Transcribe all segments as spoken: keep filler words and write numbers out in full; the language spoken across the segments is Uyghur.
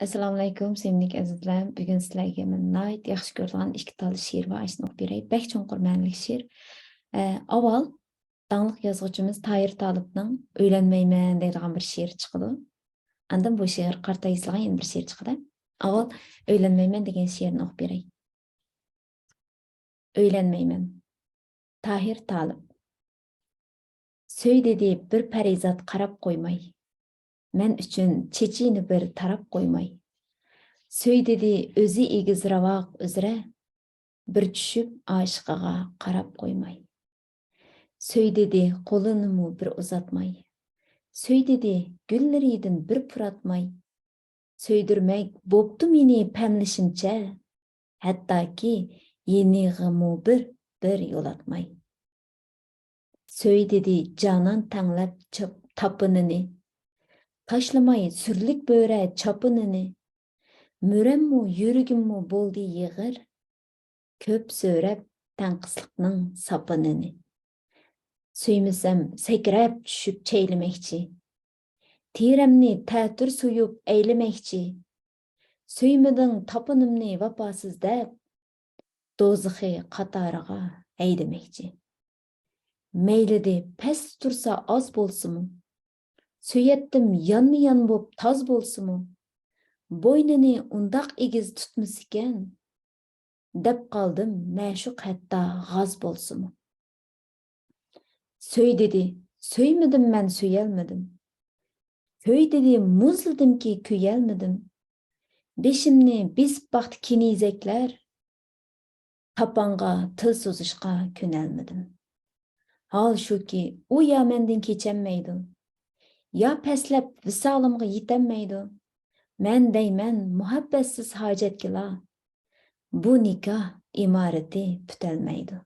ئەسسالامۇئەلەيكۇم، سۆيۈملۈك ئەزىزلەر. بۈگۈن سىلەرگە مەن ناھايىتى ياخشى كۆرىدىغان ئىككى تال شېئىر بار، ئاشۇنى ئوقۇپ بېرەي. بەك چوڭقۇر مەنىلىك شېئىر. ئە، ئاۋۋال داڭلىق يازغۇچىمىز تاھىر تالىپنىڭ ئۆيلەنمەيمەن دەيدىغان بىر شېئىرى چىقىدۇ. ئاندىن بۇ شېئىرغا قارىتا يېزىلغان يەنە بىر شېئىر چىقىدۇ. ئاۋۋال ئۆيلەنمەيمەن دېگەن شېئىرنى ئوقۇپ بېرەي. ئۆيلەنمەيمەن. تاھىر تالىپ. سۆي دېدى بىر پەرىزات قاراپ قويماي. مەن ئۈچۈن چېچىنى بىر تاراپ قويماي. سۆي دېدى ئۆزى ئېگىز راۋاق ئۈزرە، بىر چۈشۈپ ئاشىقىغا قاراپ قويماي. سۆي دېدى قولىنىمۇ بىر ئۇزاتماي. سۆي دېدى گۈللىرىدىن بىر پۇراتماي. سۆيدۈرمەك بوپتۇ مېنى پەملىشىمچە، ھەتتاكى يېنىغىمۇ بىر، بىر يولاتماي. سۆي دېدى جانان تەڭلەپ چاپ-، تاپىنىنى، تاشلىماي سۈرلۈك بۆرە چاپىنىنى. مۈرەممۇ يۈرىكىممۇ بولدى يېغىر، كۆپ سۆرەپ تەڭقىسلىقنىڭ ساپىنىنى. سۆيمىسەم سەكرەپ چۈشۈپ چەيلىمەكچى. تېرەمنى تەتۈر سويۇپ ئەيلىمەكچى. سۆيمىدىڭ تاپىنىمنى ۋاپاسىز دەپ، دوزىخى قاتارىغا ھەيدىمەكچى. مەيلىدى پەستە تۇرسا ئاز بولسىمۇ، سۆيەتتىم يانمۇ يان بوپ تاز بولسىمۇ، بوينىنى ئۇنداق ئېگىز تۇتمىسىكەن، دەپ قالدىم مەشۇق ھەتتا غاز بولسىمۇ. سۆي دېدى، سۆيمىدىم مەن، سۆيەلمىدىم. كۆي دېدى، مۇزلىدىمكى، كۆيەلمىدىم. بېشىمنى بېسىپ باقتى كېنىزەكلەر، تاپانغا تىل سوزۇشقا كۆنەلمىدىم. ھال شۇكى، ئۇ يا مەندىن كېچەلمەيدۇ، يا پەسلەپ ۋىسالىمغا يېتەلمەيدۇ. مەن دەيمەن مۇھەببەتسىز ھاجەتكىلا، بۇ نىكاھ ئىمارىتى پۈتەلمەيدۇ.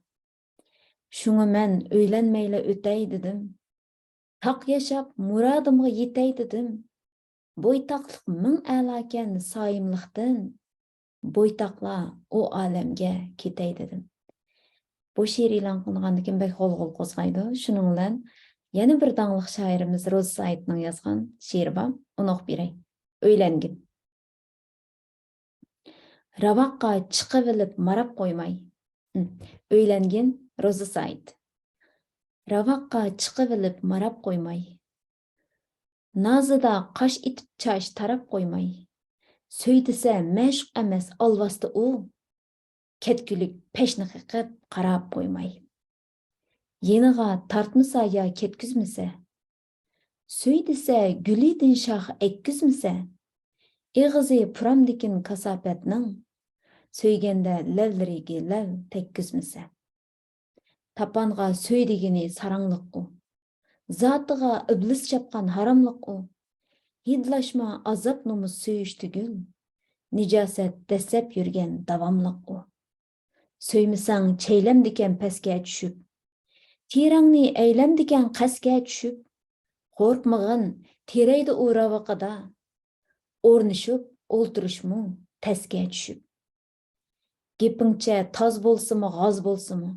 شۇڭا مەن ئۆيلەنمەيلا ئۆتەي دېدىم. تاق ياشاپ مۇرادىمغا يېتەي دېدىم. بويتاقلىق مىڭ ئەلاكەن سايىملىقتىن، بويتاقلا ئۇ ئالەمگە كېتەي دېدىم. بۇ شېئىر ئېلان قىلىنغاندىن كېيىن بەك غۇلغۇلا قوزغايدۇ. شۇنىڭ بىلەن يەنە بىر داڭلىق شائىرىمىز روزا سايىتنىڭ يازغان شېئىرى بار. ئۇنى ئوقۇپ بېرەي. ئۆيلەنگىن. راۋاققا چىقىۋېلىپ ماراپ قويماي. ھىم. ئۆيلەنگىن روزا سايىت. راۋاققا چىقىۋېلىپ ماراپ قويماي. نازىدا قاش ئېتىپ چاچ تاراپ قويماي. سۆي دېسە مەشۇق ئەمەس ئالۋاستى ئۇ. كەتكۈلۈك پەشنى قېقىپ قاراپ قويماي. يېنىغا تارتمىسا يا كەتكۈزمىسە. سۆي دېسە گۈلىدىن شاخ ئەگكۈزمىسە. ئېغىزى پۇرامدىكىن كاساپەتنىڭ، سۆيگەندە لەۋلىرىگە لەۋ تەگكۈزمىسە. تاپانغا سۆي دېگىنى ساراڭلىققۇ. زاتىغا ئىبلىس چاپقان ھاراملىققۇ. ھىدلاشما ئازاب نومۇس سۆيۈش تۈگۈل. نىجاسەت دەسسەپ يۈرگەن داۋاملىققۇ. سۆيمىسەڭ چەيلەمدىكەن پەسكە چۈشۈپ. تېرەڭنى ئەيلەمدىكەن قەسكە چۈشۈپ. قورقمىغىن، تېرەيدۇ ئۇ راۋىقىدا. ئورنىشىپ ئولتۇرۇشمۇ تەسكە چۈشۈپ. گېپىڭچە تاز بولسىمۇ، غاز بولسىمۇ.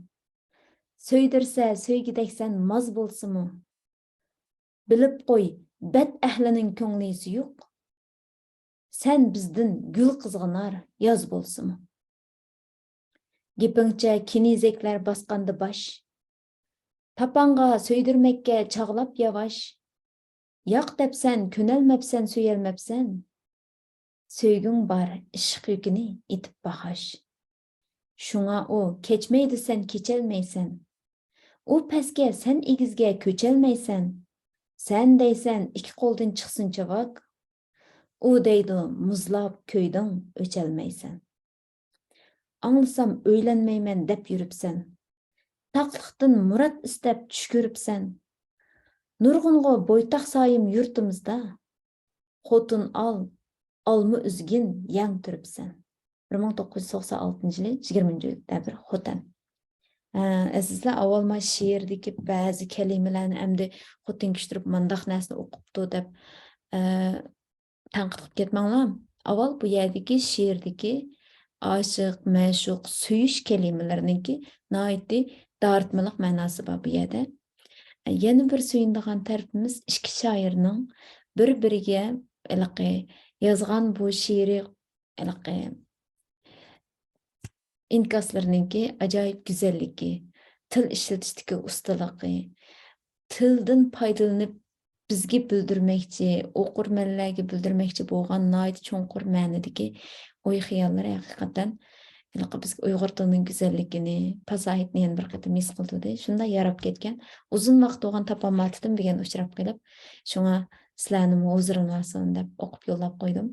سۆيدۈرسە سۆيگۈدەكسەن ماز بولسىمۇ. بىلىپ قوي، بەت ئەھلىنىڭ كۆڭلى سۇيۇق. سەن بىزدىن گۈل قىزغىنار ياز بولسىمۇ. گېپىڭچە كېنىزەكلەر باسقاندا باش. تاپانغا سۆيدۈرمەككە چاغلاپ ياۋاش. ياق دەپسەن، كۆنەلمەپسەن، سۆيەلمەپسەن. سۆيگۈڭ بار، ئىشق يۈكىنى ئېتىپ باغاش. شۇڭا ئۇ كەچمەيدۇ، سەن كېچەلمەيسەن. ئۇ پەسكە، سەن ئېگىزگە كۆچەلمەيسەن. سەن دەيسەن، ئىككى قولدىن چىقسۇن چاۋاك. ئۇ دەيدۇ، مۇزلاپ كۆيدۈڭ، ئۆچەلمەيسەن. ئاڭلىسام، ئۆيلەنمەيمەن دەپ يۈرۈپسەن. تاقلىقتىن مۇرات ئىستەپ چۈش كۆرۈپسەن. نۇرغۇنغۇ بويتاق سايىم يۇرتىمىزدا. خوتۇن ئال، ئالما ئۈزگىن يەڭ تۇرۇپسەن. بىر مىڭ توققۇز يۈز توقسان ئالتىنچى يىلى يىگىرمىنچى دەۋر خوتەن. ئە، ئەزىزلەر، ئاۋۋال ما شېئىردىكى بەزى كەلىمىلەرنى ئەمدى خوتۇن كىشى تۇرۇپ مانداق نەرسىنى ئوقۇپتۇ دەپ، ئە، تەنقىد قىلىپ كەتمەڭلار. ئاۋۋال بۇ يەردىكى شېئىردىكى ئاشىق، مەشۇق، سۆيۈش كەلىمىلىرىنىڭكى ناھايىتى دارىتمىلىق مەناسى بار بۇ يەردە. يەنە بىر سۆيۈنىدىغان تەرىپىمىز ئىككى شائىرنىڭ بىر-بىرىگە ھېلىقى يازغان بۇ شېئىرى ھېلىقى ئىنكاسلىرىنىڭكى ئاجايىپ گۈزەللىكى، تىل ئىشلىتىشتىكى ئۇستىلىقى، تىلدىن پايدىلىنىپ بىزگە بىلدۈرمەكچى، ئوقۇرمەنلەرگە بىلدۈرمەكچى بولغان ناھايىتى چوڭقۇر مەنىدىكى ئوي-خىياللىرى ھەقىقەتەن ھېلىقى بىزگە ئۇيغۇر تىلىنىڭ گۈزەللىكىنى، پاساھىتىنى يەنە بىر قېتىم ھېس قىلدۇردى. شۇنداق ياراپ كەتكەن، ئۇزۇن ۋاقىت بولغان تاپالمايتتىم، بۈگۈن ئۇچراپ قېلىپ، شۇڭا سىلەرنىمۇ ھۇزۇرۇڭلارسۇن دەپ ئوقۇپ يوللاپ قويدۇم.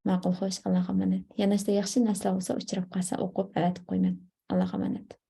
ماقۇل، خوش، ئاللاغا ئامانەت. يەنە شۇنداق ياخشى نەرسىلەر بولسا ئۇچراپ قالسا ئوقۇپ ئەۋەتىپ قويىمەن. ئاللاغا ئامانەت.